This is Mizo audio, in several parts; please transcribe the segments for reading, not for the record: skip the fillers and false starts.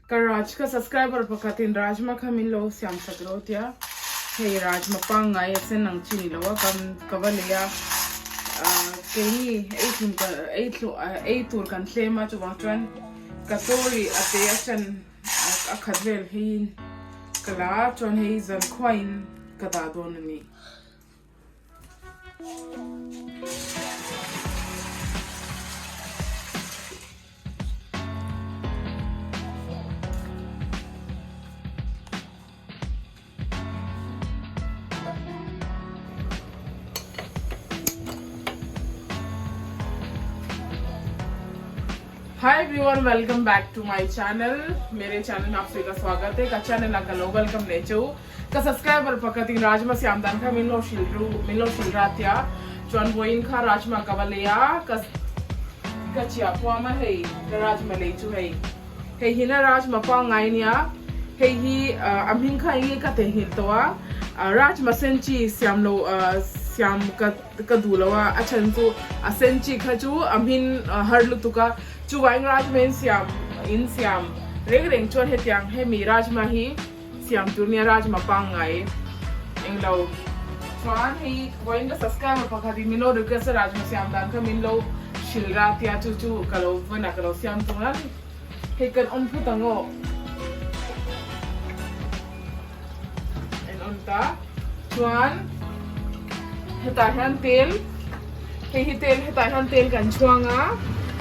Ka Raj ka subscriber pakhat in Rajma kha min lo siam sak ro tia hei Rajma pangngai a sen ang chi ni lo a kan ka va lei a keini ei thlum ka ei thlu ei tur kan tlem a chuvang chuan ka story a te a chan a khat vel hei in ka la a chuan hei zankhua in ka dah dawn a ni. Hi everyone welcome back to my channel mere channel में आप सभी का स्वागत है का channel का लो welcome ले चो Ka subscriber pakhat in Rajma siam dan kha min lo hrilh ru, min lo hrilh rat tia, chuan vawiin kha Rajma ka va lei a, ka ka chiah puam a hei, ka Rajma lei chu hei, hei hi na Rajma pangngai nia, hei hi a hming kha enge ka theihnghilh tawh a, Rajma sen chi siam lo siam ka ka duh lo a, a chhan chu a sen chi kha chu a hmin har lutuk a, chuvangin Rajma in siam in siam reng reng chuan hetiang hemi Rajma hi. Siam tur nia Rajma pangngai englo chuan hei vawiin ka subscriber pakhat in min lo request a Rajma siam dan kha min lo hrilh ra tia chu chu ka lo vawiin ah ka lo siam tung a hei kan awm phut ang aw en awm ta chuan hetah hian tel hei hi tel hetah hian tel kan chhuang a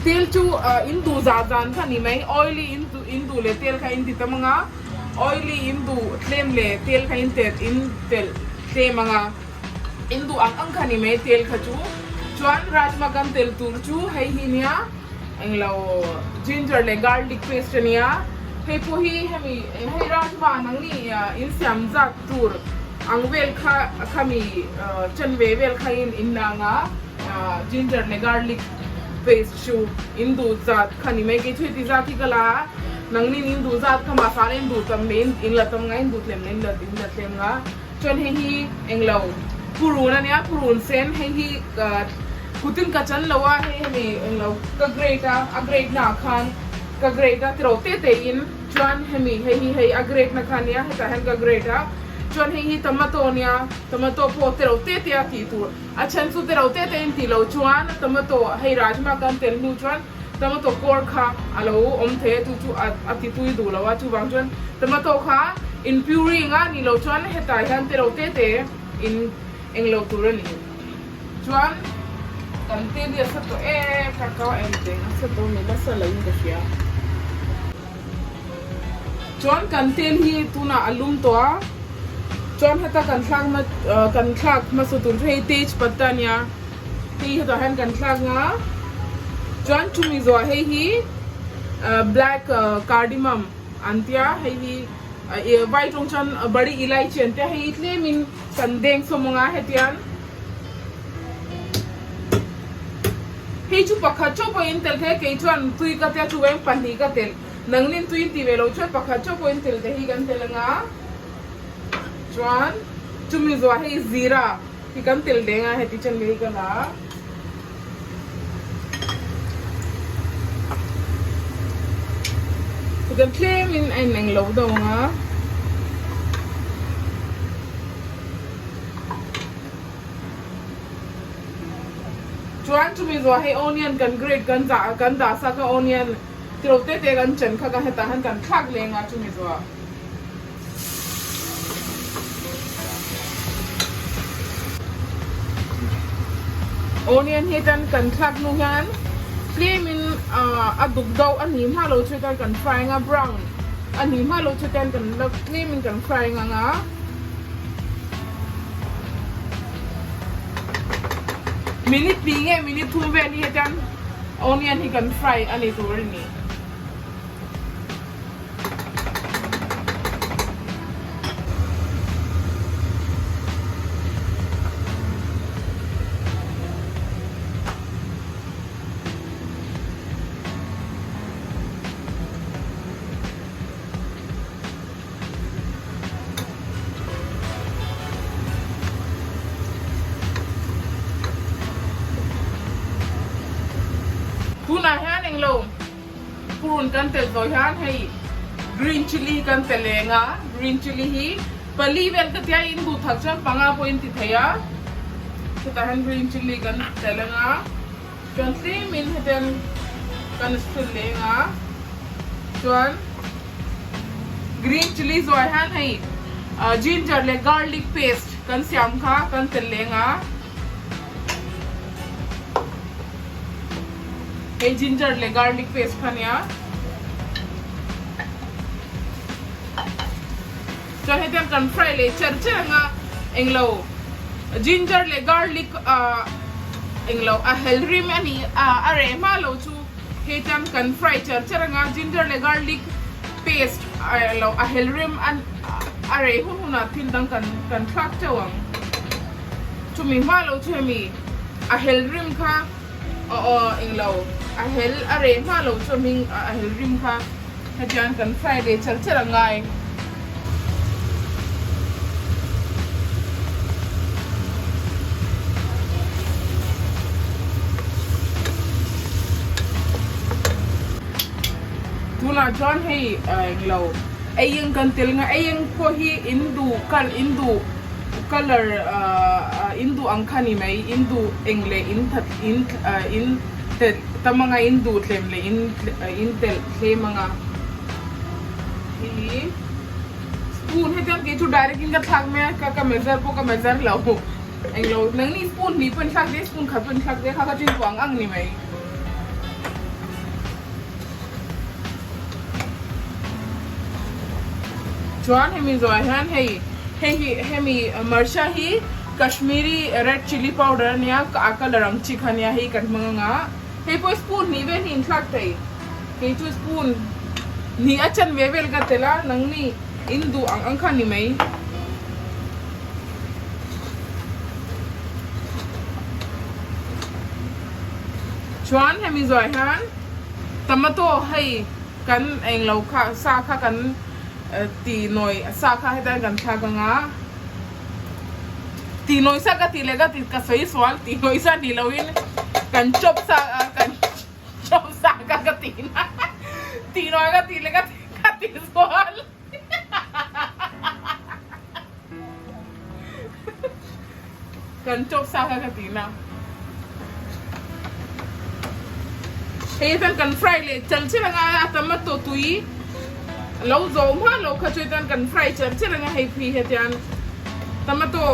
tel chu in duh zah zan kha ni mai oily in duh leh tel kha in ti tam ang a. Oily in duh tlem leh tel kha in tel in telh tlem ang a, in duh ang ang kha ni mai tel kha chu. Chuan rajma kan tel tur chu hei hi nia englo ginger leh garlic paste a nia. Hei pawh hi hemi hei rajma nang ni in siam zat tur ang vel kha khami chanve vel kha in in la ang a ginger leh garlic paste chu in duh zat kha ni mai kei chu heti zat hi ka la a nangnin in duh zat kha mahsana in duh tam leh in la tam nga in duh tlem leh in la in la tlem nga chuan hei hi englo purun ania purun sen hei hi kutin ka chan lo a hei hemi englo ka grate a a grate na ah khan ka grate a tiro te te in chuan hemi hei hi hei a grate na kha ania hetah hian ka grate a chuan hei hi tomato ania tomato pawh tiro te te a tih tur. A then chu te lo te te in tih loh chuan tomato hei rajma kan tel hnu chuan tomato kawr kha a lo awm thei a chu chu a ti tui duh lo a chuvang chuan tomato kha in puree nga nih loh chuan hetah hian te lo te te in eng lo tur a ni chuan kan tel hi a sa tawh e ka ka en teng a sa tawh a ni nasa lo in ka hria chuan kan tel hi tunah a lum tawh a. Chuan heta kan thlak na kan thlak hmasa tur chu hei tej patta ania hei hetah hian kan thlak nga chuan chumi zawh hei hi black cardamom an tia hei hi vai tawng chuan bari elaichi an tia hei hi tlem in kan deng sawm anga hetiang hei chu pakhat chauh pawh in tel thei a kei chuan tui ka tia chu veng pahnih ka telh nangnin tui in tih ve loh chuan pakhat chauh pawh in tel te hi kan tel anga. Chuan chumi zuah hei zira hi kan tel deng a heti chan lei ka la. Kan tlem in a in eng lo deuh ang a. Chuan chumi zuah hei onion kan grate kan zah kan dah sak a onion tilo te te kan chen kha ka hetah hian kan thlak leng a chumi zuah. Onion hi chuan kan thlak hnu hian tlem in a duk deuh a hnih hma lo chu chuan kan fry anga brown a hnih hma lo chu chuan kan la tlem in kan fry ang a. Minute hnih nge minute thum vel hi chuan onion hi kan fry a ni tur a ni. Tunah hian englo. Purun kan telh zawh hian hei Green chilli hi kan pe leng a, green chilli hi pali vel ka tia in duh thak chuan panga pawh in ti thei a, chutah hian green chilli kan tel ang a, chuan tlem in hetiang kan sil leng a, chuan green chilli zuai hian hei ginger leh garlic paste kan siam kha kan tel leng a, hei ginger leh garlic paste kha nia. Chuan hetiang kan fry leh cher cher anga englo ginger leh garlic ah englo a hel rim a ni a a reh hma lo chu hetiang kan fry cher cher anga ginger leh garlic paste englo a hel rim a a reh hun hunah thil dang kan kan thlak teuh ang chumi hma lo chu hemi a hel rim kha. Aw aw englo a hel a reh hma lo chu a hming a hel rim kha hetiang kan fry leh char char a ngai. Tunah chuan hei englo eieng kan tel nga eieng pawh hi in duh kal in duh. Colour in duh ang kha ni mai, in duh eng leh in that in in telh tam anga in duh tlem leh in in telh tlem anga hi spoon hetiang kei chu direct in ka thlak mai a ka ka measure pawh ka measure lo englo nangni spoon hnih pawh in thlak te spoon khat pawh in thlak te kha kha chu in duh ang ang ni mai. Chuan hemi zawhah hian hei hei hi hemi marcha hi Kashmiri red chilli powder a nia a colour ang chi kha nia hei kan hmang anga hei pawh spoon hnih vel hi inthlak thei kei chu spoon hnih a chanve vel ka tel a nangni in duh ang ang kha ni mai. Chuan hemi zawhah hian tomato hei kan englo kha sa kha kan ti nawi sa kha hetan kan thlak anga ti nawi sa ka tih leh ka ti ka sawi sual ti nawi sa ni loin kan chop sa kan chop sa kha ka ti na ti nawi ka tih leh ka ka ti sual. Kan chawp sa kha ka ti na. Hei hian kan fry leh chal chal anga a tomato tui lo zo hma lo kha chu hetian kan fry chal chal anga hei phi hetian tomato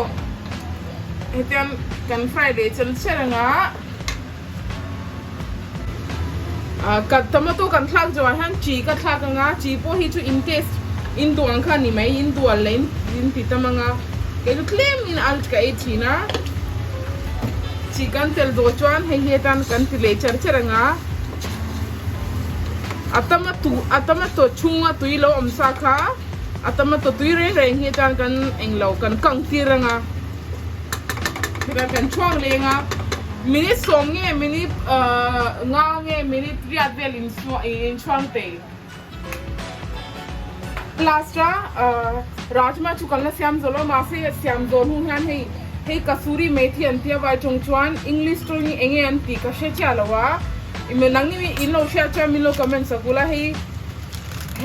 hetian kan fry leh chal chal anga. Ka tomato kan thlak zawhah hian chi ka thlak anga chi pawh hi chu in taste in duh ang kha a ni mai in duh al leh in ti tam anga kei chu tlem in al ka ei thin a chi kan tel zawh chuan hei hi atan kan ti leh cher cher anga a tomato a tomato chhunga tui lo awm sa kha a tomato tui reng reng hi atan kan englo kan kang tir anga. Heta kan chhuak leng a, minute sawm nge minute nga nge minute riat vel in chhuang thei. Last a Rajma chu kan la siam zawh lo mahse siam zawh hnu hian hei hei kasuri methi an tia vai chawng chuan English tawng hi enge an tih ka hre chiah lo a, nangni in lo hriat chuan min lo comment sak ula hei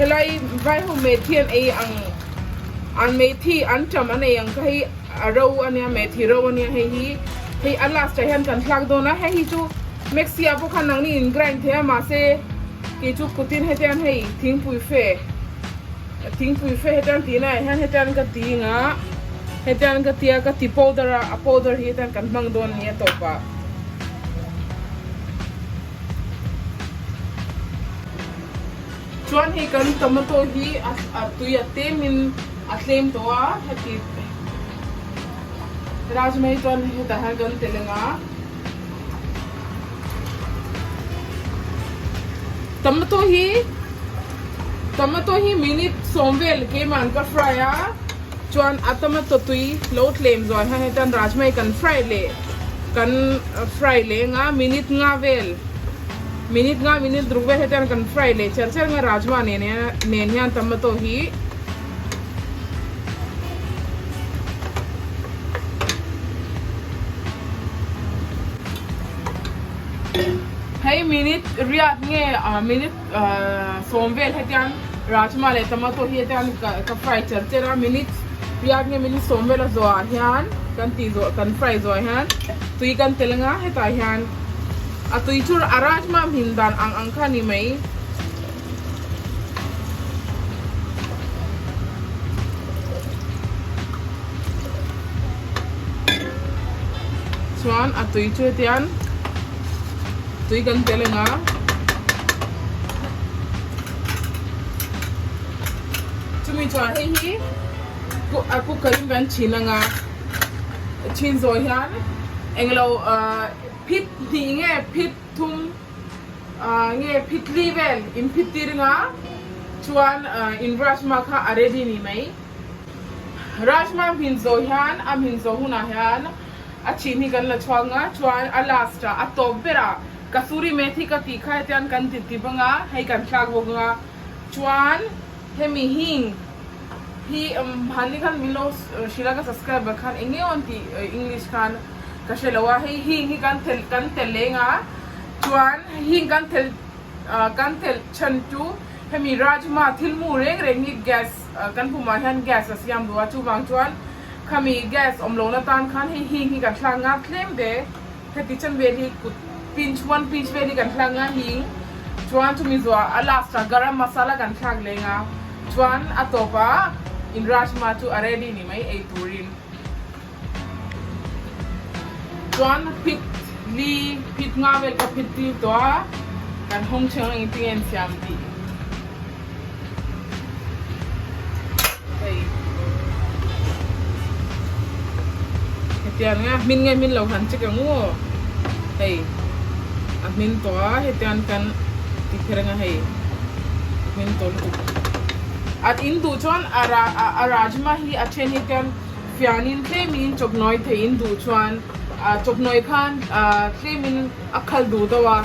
helai vai ho methi an ei ang an methi an ṭam an ei ang kha hei. A ro a nia methi ro a nia hei hi hei a last ah hian kan thlak dawn a hei hi chu mixie ah pawh khan nangni in grind thei a mahse kei chu kutin hetiang hei thingpui fe thingpui fe hetiang tih na ah hian hetiang ka ti ang a hetiang ka tia ka ti powder a a powder hi hetiang kan hmang dawn a nia tawp ah. Chuan hei kan tomato hi a tui a tlem in a tlem tawh a heti rajma hi chuan hetah hian kan tel ang a tomato hi tomato hi minute sawm vel keimah an ka fry a chuan a tomato tui lo tlem zawh hian hetiang rajma hi kan fry leh kan fry leh ang a minute nga vel. Minute nga minute ruk vel hetiang kan fry leh cher cher nga rajma nen nen hian tomato hi hei minute riat nge minute sawm vel hetiang. Rajma leh tomato hi hetiang ka fry char char a minute riat nge minute sawm vel a zawhah hian kan tih zawh kan fry zawhah hian tui kan tel anga hetah hian a tui chu a rajma hmin dan ang ang kha a ni mai. Chuan a tui chu hetiang tui kan tel anga. Chumi chuan hei hi a cooker in kan chhin anga chhin zawh hian englo phit hnih nge phit thum nge phit li vel in phit tir anga chuan in rajma kha a ready ni mai. Rajma hmin zawh hian a hmin zawh hunah hian a chhin hi kan la chhuak anga chuan a last ah a tawp berah Kasuri methi ka tih kha hetiang kan ti ti bang a, hei kan thlak bawk ang a, chuan hemi hing hi hmanni khan min lo hrilh a ka subscriber khan eng nge aw an tih english khan ka hre lo a, hei hing hi kan tel kan tel leng a, chuan hing kan tel kan tel chhan chu hemi rajma thil mu reng reng hi gas kan pumah hian gas a siam duh a, chuvang chuan khami gas awm lohna tan khan hei hing hi kan thlak nga tlem ve. Heti chen vel hi kut pinch one pinch vel hi kan thlak nga hing chuan chumi zuah a last ah garam masala kan thlak leng a chuan a tawp ah in rajma chu a ready ni mai ei turin chuan phit li phit nga vel ka phit tir tawh a kan hawng chheng ang engtin nge an siam tih hei hetiang nia hmin nge hmin lo han check ang u aw hei a hmin tawh a hetiang kan ti kher anga hei a hmin tawh lutuk at in duh chuan a a rajma hi a then hi hian fianin tlemin chawpnawi thei in duh chuan chawpnawi khan tlemin a khal duh deuh a.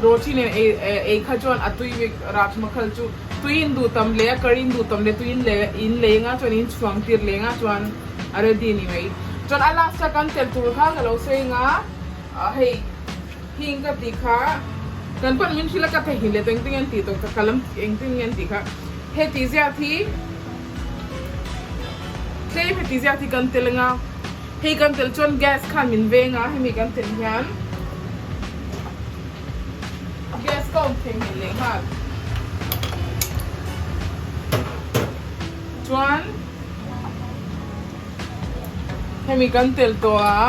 Roti nen ei ei kha chuan a tui vek rajma khal chu tui in duh tam leh a curry in duh tam leh tui in leh in lei anga chuan in chhuang tir leh anga chuan a ready ni mai. Chuan a last a kan tel tur kha ka lo sawi anga hei hing ka tih kha kan pawn min hrilh a ka theihnghilh leh tawh engtin nge an tih tawh ka lam engtin nge an tih kha heti ziat hi tlem heti ziat hi kan tel anga Hei kan tel chuan gas khan min veng a, hemi kan tel hian gas ka awm thei hmel leh nghal. Chuan hemi kan tel tawh a,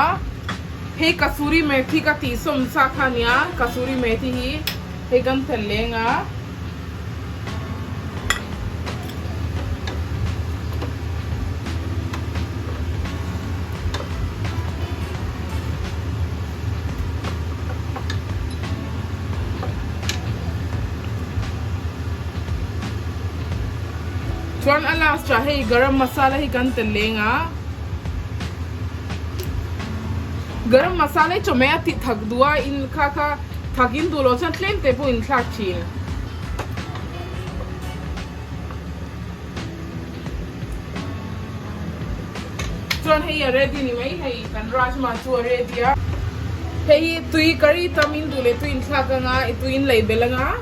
hei kasuri methi ka tih sawm sa kha ania, kasuri methi hi hei kan tel leng a. Chuan a last ah hei garam masala hi kan tel leng a garam masala hi chawhmeh a tih thak duh a in kha kha thak in duh loh chuan tlem te pawh in thlak thin. Chuan hei a ready ni mai hei kan rajma chu a ready a. Hei hi tui curry tam in duh leh tui in thlak anga i tui in lei belh anga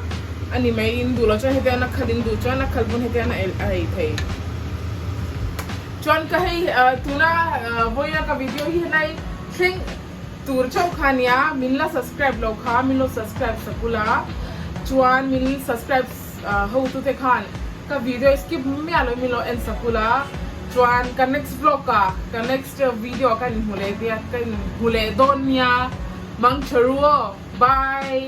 a ni mai in duh loh chuan hetiang a khal in duh chuan a khal pawn hetiang a a ei thei. Chuan ka hei tuna vawiina ka video hi helai thleng tur chauh kha ania min la subscribe loh kha min lo subscribe sak ula chuan min subscribe ho tu te khan ka video skip miah lo min lo en sak ula chuan ka next vlog ah ka next video ah ka inhmu leh nia ka inhmu leh dawn nia mangtha ru aw bye.